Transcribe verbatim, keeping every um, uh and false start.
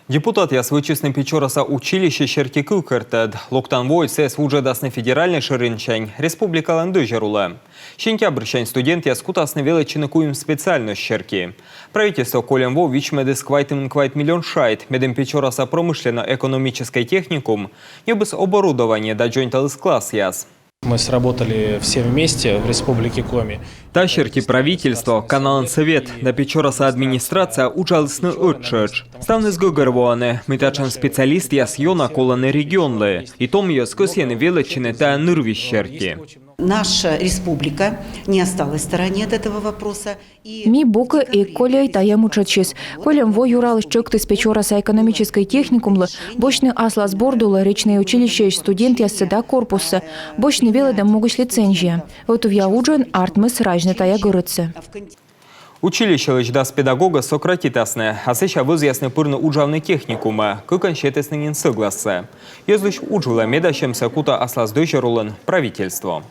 Депутатъяс вӧчисны Печораса училище серти кывкӧртӧд. Локтан воын сійӧс вуджӧдасны федеральнӧй шӧринсянь республикалӧн дӧзьӧр улӧ. Сентябрсянь студентъяс кутасны велӧдчыны куим специальность серти. Правительство кольӧм во вичмӧдіс квайтымын квайт миллион шайт, медым Печораса промышленно-экономическӧй техникум ньӧбис оборудование да дзоньталіс классъяс. Мы сработали все вместе в Республике Коми. Та серти правительство, Каналан Сӧвет да Печораса администрация уджалісны ӧттшӧтш. Ставныс гӧгӧрвоӧны, мый татшӧм специалистъяс ёна колӧны регионлы, и том йӧз кӧсйӧны велӧдчыны тайӧ нырвизь серти. Наша республика не осталась в стороне от этого вопроса. Ми бокӧ эг кольӧй тайӧ мытшӧдсьыс. Кольӧм во юралысь тшӧктіс Печораса экономическӧй техникумлы босьтны аслас борд улӧ речнӧй училищеысь студентъяссӧ да корпуссӧ, босьтны велӧдӧм могысь лицензия. Ӧтувъя уджӧн артмис разьны тайӧ гӧрӧдсӧ. Училищелысь дас педагогӧс сократитасны, а сэсся вӧзйисны пырны уджавны техникумӧ, кыкӧн сетісны нин сӧглассӧ. Йӧзлысь удж вылӧ медасьӧмсӧ кутас аслас дӧзьӧр улын правительство.